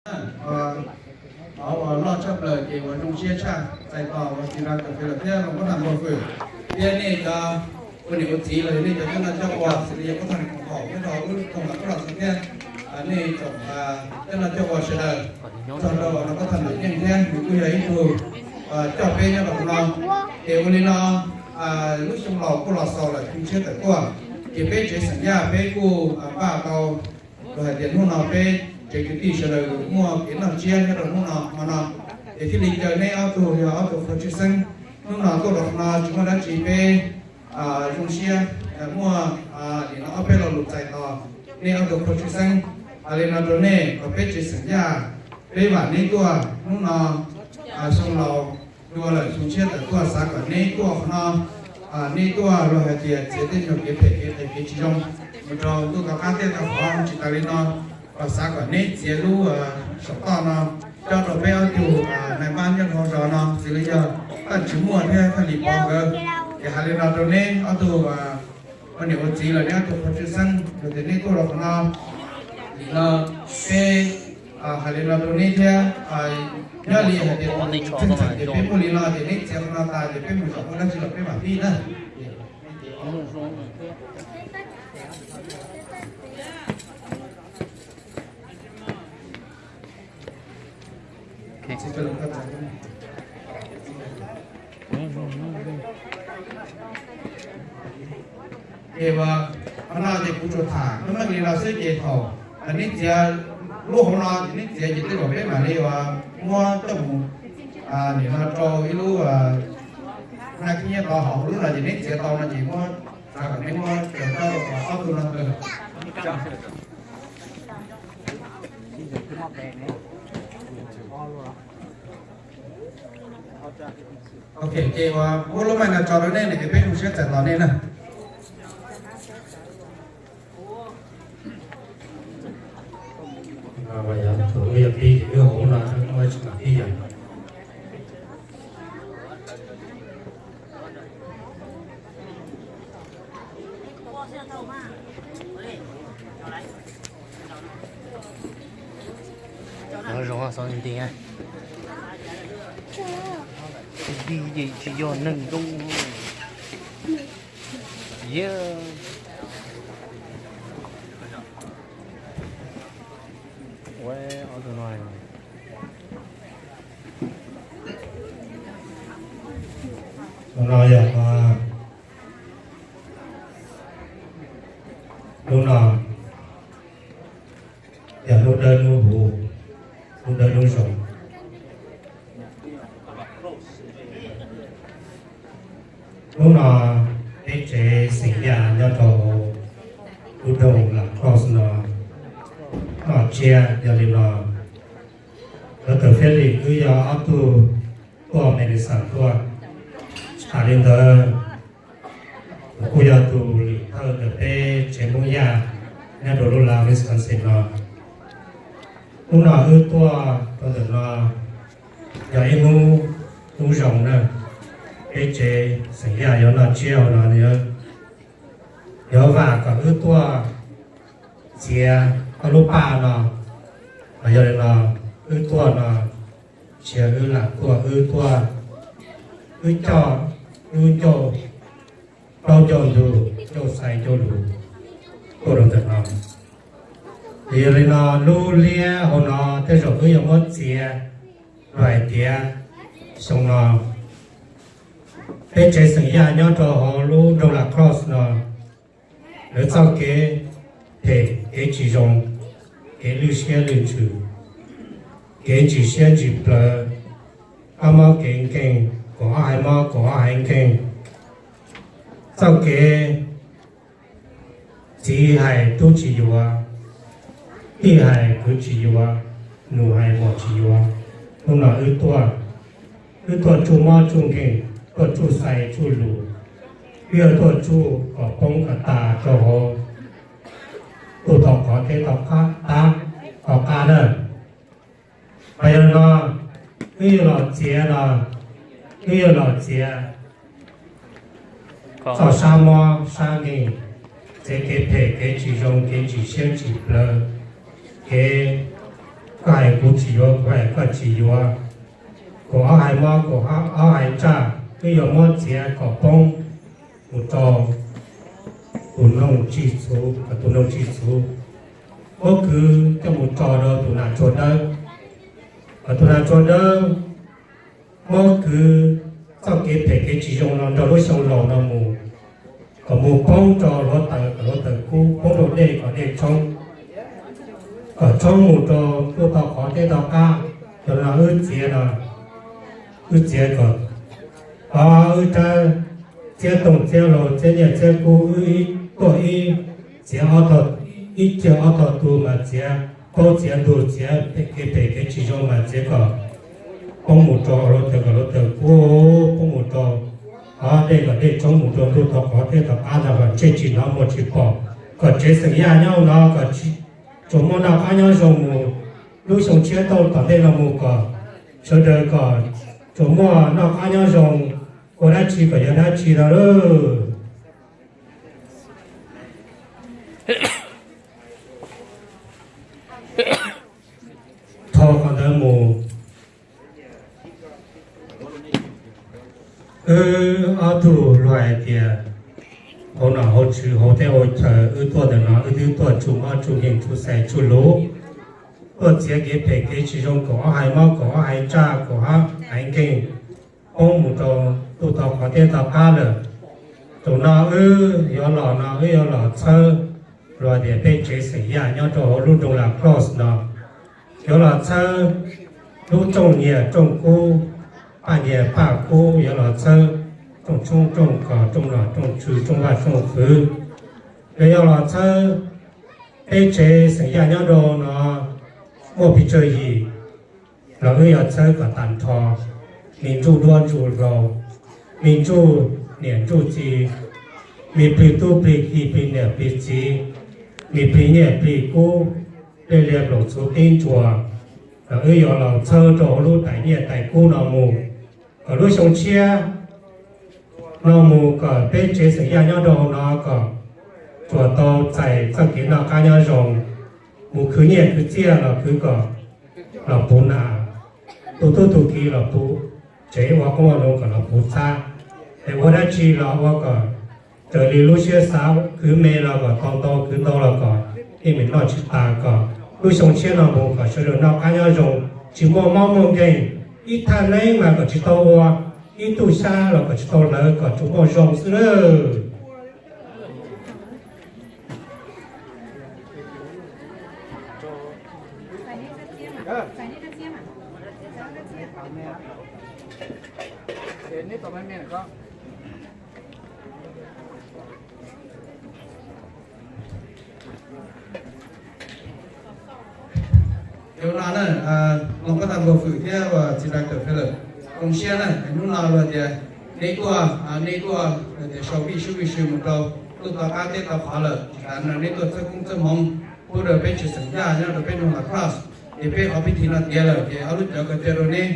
Qhov uas loj tshaj plaws ces uas zoo siab tshaj, txais tos uas txiv Ras Kas Fes lawm thiab Loos Koob Tham Npau Fwm thiab nej cov ua niam ua txiv los yog nej cov coj noj coj ua, xws li yawg Koob Tham Npau Fwm nyob rau lub koom haum Koob Los Xov thiab nej tsoom coj noj coj ua sawv daws, txog rau Loos Koob Tham Npau Yeej thiab nws kuj yog ib tug coj peb nyob rau qhov no. Ces ua li no, lub xyoo laus kuj los xaus lawm, xyoo tshiab tawm tuaj, ces peb tsev xeem Yaj peb kuj npaj tau los hais tias hnub no peb tsev kwv tij sawv daws muaj kev noj tsiab nyob rau hnub no hmo no, ces thiaj li caw neb ob tug yog ob tug qhua tshwj xeeb hnub no tuaj rau qhov no tsis muaj dab tsi peb zoo siab muaj nim no ob peb lo lus txais tos neb ob tug qhua tshwj xeeb. Hais li no rau nej kom peb tsev xeem Yaj peb vam neb tuaj hnub no, xyoo laus dua lawm xyoo tshiab tawm tuaj xav kom neb tuaj qhov no, neb tuaj los hais tias txiav tej nyuag kev phem kev qias kev tsis zoo mus rau ntuj tom qab tej tau qhov tsis tas li no, los xav kom neb txiav lub saum toj no cob rau peb ob tug nais npab nyob hauv zos no, xws li yog Taj Tswv Muaj thiab Thaj Lis Pov nkawd. Ces hais li no rau neb ob tug ua niam ua txiv los neb ob tug qhua tshwj xeeb, yog tias neb tuaj rau qhov no, nim no peb hais li no rau neb thiab, nyob li hais tias txheej txheem ces peb muaj li no ces neb txiav qhov no tas ces peb mus zaum muaj dab tsi los peb mam pib na. Ces qhov no ces kuv tsuas tham meej meej li no xwb ces thaum neb txiav lub hauv no ces neb txiav ces tej zaum peb mam li muab coj mus nim no rau ib lub naj khib nyiab tau, hauv lub no ces neb txiav tau no ces muab, xav kom neb muab coj rau ob tug no. Ok, ces muab lub maij no tso rau nej na, ces peb zoo siab txais tos nej na. Thaum wb yuav pib ces wb hauv no wb tsis mam pib yom. Nov zoo xov nti, tsis yog neeg zoo. Yog ua ob tug no, no yog lub no yog lub dawb lub huv, lub dawb lub zoo. Hnub no peb tsev xeem Yaj nyob rau lub nroog Las Cross no noj tsiab. Yog li no, Doctor Felix wb yog ob tug tuaj medicine tuaj. Tsis tas li ntawd, kuv kuj yog tus lwm thawj ntawm peb tsev Hmoob Yaj nyob rau lub lav Wisconsin no. Hnub no wb tuaj rau ntawm no yog ib hnub, hnub zoo na. Peb tsev xeem Yaj yuav noj tsiab hauv no, yuav vam kom wb tuaj txiav ob lub paj no. Mas yog li no, wb tuaj no, tsis yog wb lam tuaj, wb tuaj, wb coj, wb ncauj plaub ncauj ntug, ncauj xais ncauj lus tuaj rau ntawm no. Ces yog li no, lub liab hauv no tej zaum wb yuav muab txiav los hais tias xyoo no peb tsev xeem Yaj nyob rau hauv lub nroog Las Cross no, lawv txoj kev phem kev tsis zoo, kev lwj siab lwj ntsws, kev ntsis siab ntsis plawv, ob mob kev nkeeg, kaum ob haiv mob kaum ob haiv nkeeg, txoj kev txiv hais tub tsis yuav, tij hais kwv tsis yuav, nus hais muam tsis yuav. Hnub no wb tuaj, wb tuaj tsuj mob tsuj nkeeg, tuaj tsuj xais tsuj lus, wb yuav tuaj tsuj kom poob kom tas rau hauv ntuj tau qhov teb tau qab, tau qab na. Mas yog li no, wb yuav los txiav no, wb yuav los txiav txoj sab mob sab nkeeg, txiav kev phem kev tsis zoo, kev ntsis siab ntsis plawv, kev Koj hais kuv tsis yuav, kuv hais koj tsis yuav. Kaum ob hais mob, kaum ob hais ntsaj, twb yuav muab txiav kom poob mus rau tus noog tsis txhuv, kom tus noog tsis txhuv. Muab kwv coj mus tso rau tus nas tsuag dawb, kom tus nas tsuag dawb muab kwv txoj kev phem kev tsis zoo no nrog lub xyoo laus no mus, kom mus poob rau hluav taws, kom hluav taws kub, poob rau dej kom dej tshoob, kom tshoob mus rau ntuj tau qhov teb tau qab. Cov no wb txiav no, wb txiav kom, o, wb rab txiab tooj txiab hlau txiab nyiaj txiab kub, wb ib tuaj ib txiav, ib cag ob tog tu mas txiav paub txiav ntug, txiav kev phem kev tsis zoo mas txiav kom poob mus rau hluav taws, kom hluav taws kub, poob mus rau, o, dej kom dej tshoob mus rau ntuj tau qhov teb tau qab ntag, kom ntsej tsis hnov muag tsis pom, kom tsev xeem Yaj nyob no kom tsuas muaj noj qab nyob zoo mus lub xyoo tshiab tau tom ntej no mus, kom sawv daws kom tsuas muaj noj qab nyob zoo, ua dab tsi kom yog dab tsi no lauj. Dhau qhov ntawd mus, wb ob tug luag hais tias hauv nom hauv tswv hauv teb hauv chaw wb tuaj ntawm no wb twb tuaj tsuj mob tsuj nkeeg tsuj xais tsuj luv, tuaj txiav kev phem kev tsis zoo kaum ob hais mob kaum ob hais ntsaj kaum ob hais nkeeg poob mus rau ntuj tau qhov teb tau qab lawm. Zaum no wb yuav los no wb yuav los txhawb luag tias peb tsev xeem Yaj nyob rau hauv lub nroog La Crosse no, yuav los txhawb lub rooj nyiaj rooj kub, paj nyiaj paj kub, yuav los txhawb rooj tshoob rooj kos rooj nom rooj tswv rooj vaj rooj txwv, los yog los txhawb peb tsev xeem Yaj nyob rau no muaj pes tsawg yim los wb yuav txhawb kom tag nrho, me ntsuj duab ntsuj hlauv, me ntsuj niam ntsuj txiv, me plig tub plig ki plig niam plig txiv, me plig nyiaj plig kub, dej liaj nplooj txhuv tib ntsuas, los wb yuav los txhawb rau hauv lub tais nyiaj tais kub no mus, kom lub xyoo tshiab no mus kom peb tsev xeem Yaj nyob rau hauv no kom tsuas tau txais txoj kev noj qab nyob zoo, mus khwv nyiaj khwv txiaj los khwv kom los puv nas, tu tub tu ki los puv tsev, ua qoob ua loo kom los puv txhab, es ua dab tsi los ua kom raws li lub siab xav, khwv me los kom tau ntau, khwv ntau los kom yeej meem noj tsis tas, kom lub xyoo tshiab no mus kom sawv daws noj qab nyob zoo, tsis muaj mob muaj nkeeg, ib thaj neeb mas kom tsis tau ua, ib tug xyab los kom tsis tau hlawv, kom tsuas muaj zoo xwb nawb. Ua no na, los koj tas npau hwm thiab uas txiv director Philip, zoo siab na, hnub no luag tias neb tuaj, neb tuaj tias sau vij sub vij sw mus rau ntuj tau qab teb tau qhov lawm, tsis tas no neb tuaj txhawb koob txhawb hmoov pub rau peb tsev xeem Yaj nyob rau peb nroog La Crosse, ces peb qhov pib thim no tiav lawm ces ob lub cov ko cia rau neb,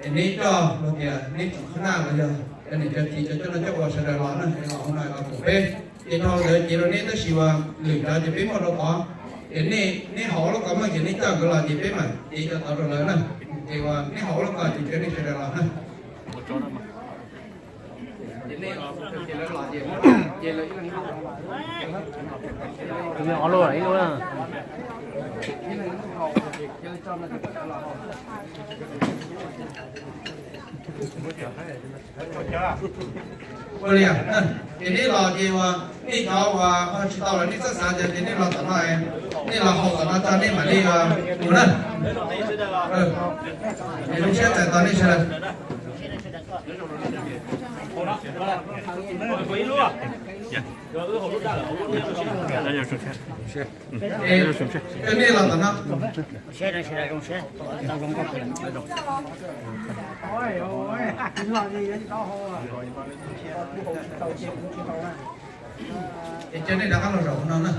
es neb coj luag tias neb tsoom khab naj los yog cov niam cov txiv cov coj noj coj ua sawv daws los na, es los hauv no los koom peb. Ces dhau ntawd ces rau neb tab sis uas lwm cov ces peb muaj rau tod, ces nej, neb haus ua lub ko mas ces neb coj nkawd los ces peb mam cev cov tod rau lawv na. Ces uas neb haus ua lub ko ces cov nej sawv daws los na. Ua li, ces neb los ces uas nej cov uas ho tsis tau los nej txhob xav, ces nej los tom no, nej los haus tom no tso nej mam li mus na. Zoo siab txais tos nej sawv daws. Coj nej los tom no. Es coj nej rov qab los zaum no na.